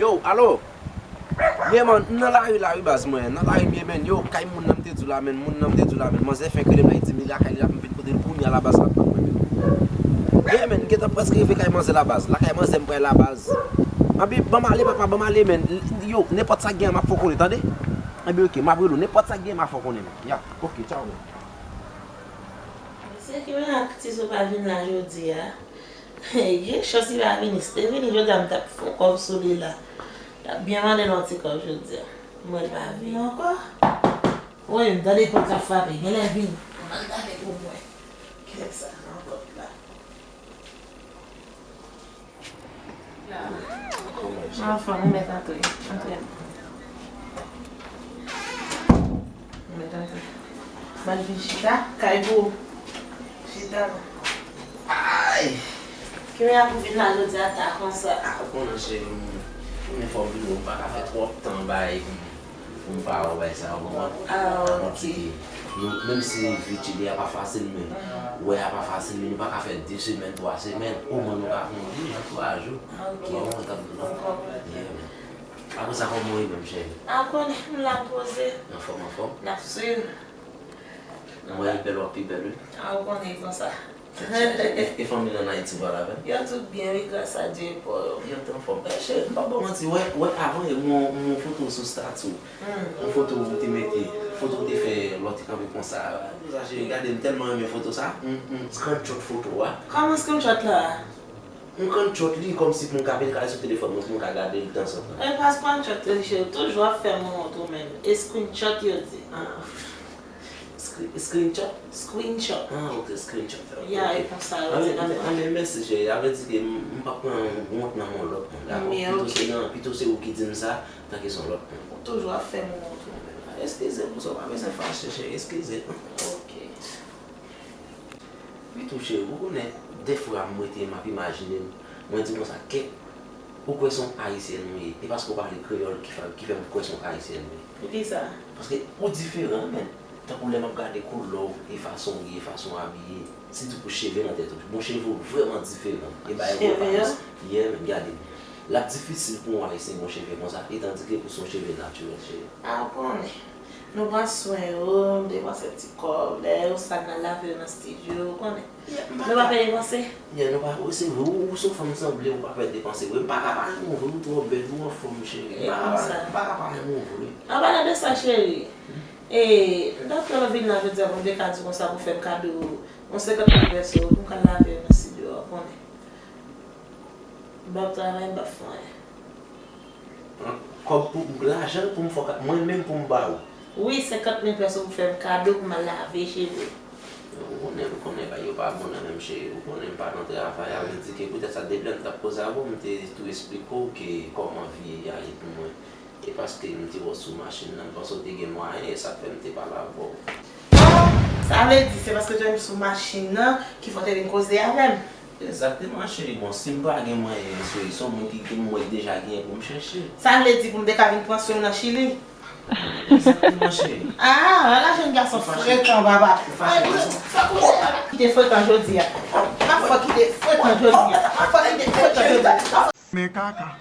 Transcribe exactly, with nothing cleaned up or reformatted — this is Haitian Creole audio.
Yo, alo. Yeah man, m nan lari la wi baz mwen. Nan lari m ye, man. Yo, kay moun nan m te di w la, man. Moun nan m te di w la, man. Manzè fenk rele m la, li di m li lakay li, l ap vin kote l kounye a la baz la, pa mwen, man. Yeah, man, m gentan prèske rive kay manzè la baz. Lakay manzè m pral la baz. Anben, ban m ale, papa, ban m ale, man. Yo, nenpòt sa k gen an, m ap fè w konnen, tande? Anben, oke, m ap rele w. Nenpòt sa k gen an, m ap fè w konnen, man. Ya, oke, tchaw, man. Mesye, ki mirak Tizou pa vin la jodi a? Gen chans li pa vini. Si te vini jodi a, m t ap fè yon kòb sou li la. L ap byen mande l yon ti kòb jodi a. M wè l pa vini ankò. Wi, m tande pòt la frape. Genlè vini. M al gade pou m wè. Kilè sa nan pòt la? Anfòm, ou mèt antre. Antre. Ou mèt antre. Ban vin chita. Kay pou ou. Chita non. Ay! Ki mirak ou vin la jodi a ta konsa? A, ou konnen cheri, m, m fè m vini, m pa ka fè twòp tan bay pou m pou m pa wè bagay sa yo, konprann? Ah, ok. Yon ti ke, nou, menm si vi chili a pa fasil, men wè a pa fasil, men nou pa ka fè de semèn, twa semèn, omwen nou ka fè yon de jou, twa jou. Ah, ok. Ou konprann sa m di w la? M konprann. Yeah, man. Apre sa, kòman w ye menm, cheri? Ah, ou konnen, m la poze. Anfòm, anfòm? N ap swiv. Mwen bèl, w ap pi bèl, wi. Ah, ou konnen konsa. E, e fanmi nan Ayiti, w al avè l? Yo tout byen, wi, gras a Dye, e pa w yo? Yo t anfòm. Men cheri, m p ap ba w manti, wè, wè, avan yè, m wè yon, yon foto sou stati w. Hmm. Yon foto ou te mete, foto ou te fè lè w te kanpe konsa. Sa cheri, gade, m tèlman renmen foto sa. M, m screenshot foto a. Kòman screenshot la? M screenshot li kòmsi pou m ka mete l sou telefòn mwen, pou m ka gade l tanzantan. E pa screenshot li, cheri, toujou ap fè m wont ou menm. E screenshot yo di. Ah. Screen-, screenshot? Screenshot. Ah, ok, screenshot. Ok, ya, ok. E konsa yo di nan. Anben, mèsi, cheri. Sa vle di ke m, m p ap pran wont nan men yon lòt moun, dakò? Men, pito ok. Se nan, pito se ou ki di m sa, tanke se yon lòt moun. Ou toujou ap fè m wont ou menm. Eskize pou sa, ou pa bezwen fache, cheri, eskize. Ok. Wi tou, cheri, ou konnen, dèfwa m rete, m ap imajine m, mwen di konsa, kèk, ou kwè se yon Ayisyèn ou ye, e paske w pale kreyòl ki fè, ki fè m kwè se yon Ayisyèn ou ye. Poukisa? Paske ou diferan, men. Tankou lè m ap gade koulè w, e fason w ye, fason w abiye, sitou pou cheve nan tèt ou. Bon, cheve w vrèman diferan. E bagay yo pa. Cheve yo? Yeah, men gade. L ap difisil pou yon Ayisyen gen yon cheve konsa, e tandike ou se yon cheve natirèl, cheri. A, ou konnen. Nou pran swen yo, nou depanse ti kòb, lè yo sal n al lave yo nan estidyo, ou konnen. Yeah, m pa ka. Nou pa peye depanse. Yeah, nou pa, wi, se vre, ou, ou se yon fanm sanble, ou pa pè depanse vre. M pa ka pa renmen w vre, ou twò bèl, ou anfòm, cheri. M pa ka pa, m pa ka pa renmen w vre. An palan de sa, cheri, e, m t ap tann ou vin la jodi a pou m te ka di w konsa pou w fè m kado yon senkant mil pèso pou m ka al lave yo nan estidyo a, ou konnen. M p ap travay, m p ap fè anyen. Kòb pou, lajan pou m fè, mwen menm pou m ba ou. Wi, senkant mil pèso pou fè m kado pou m al lave cheve. Ou konnen, ou konnen bagay yo pa bon nan men m, cheri. Ou konnen m pa nan travay, sa vle di ke poutèt sa, depi lè m t ap koze avè w, m te tou esplike w ke kòman vi a ye pou mwen. E paske m te wè w sou machin nan, m panse w te gen mwayen, e sa k fè m te pale avè w. Sa vle di, se paske w te wè m sou machin nan ki fè w te vin koze avè m? Egzakteman, cheri. Bon, si m pa gen mwayen, cheri, se yon moun ki, ki m wè deja genyen pou m chèche. Sa vle di pou m te ka vin pran swen w nan Chili? Egzakteman, cheri. Ah, ala jèn gason frekan, papa. Ou fache, ou fache. Kite frekan jodi a. M ap fè w kite frekan jodi a. M ap fè w kite frekan jodi a. Men kaka.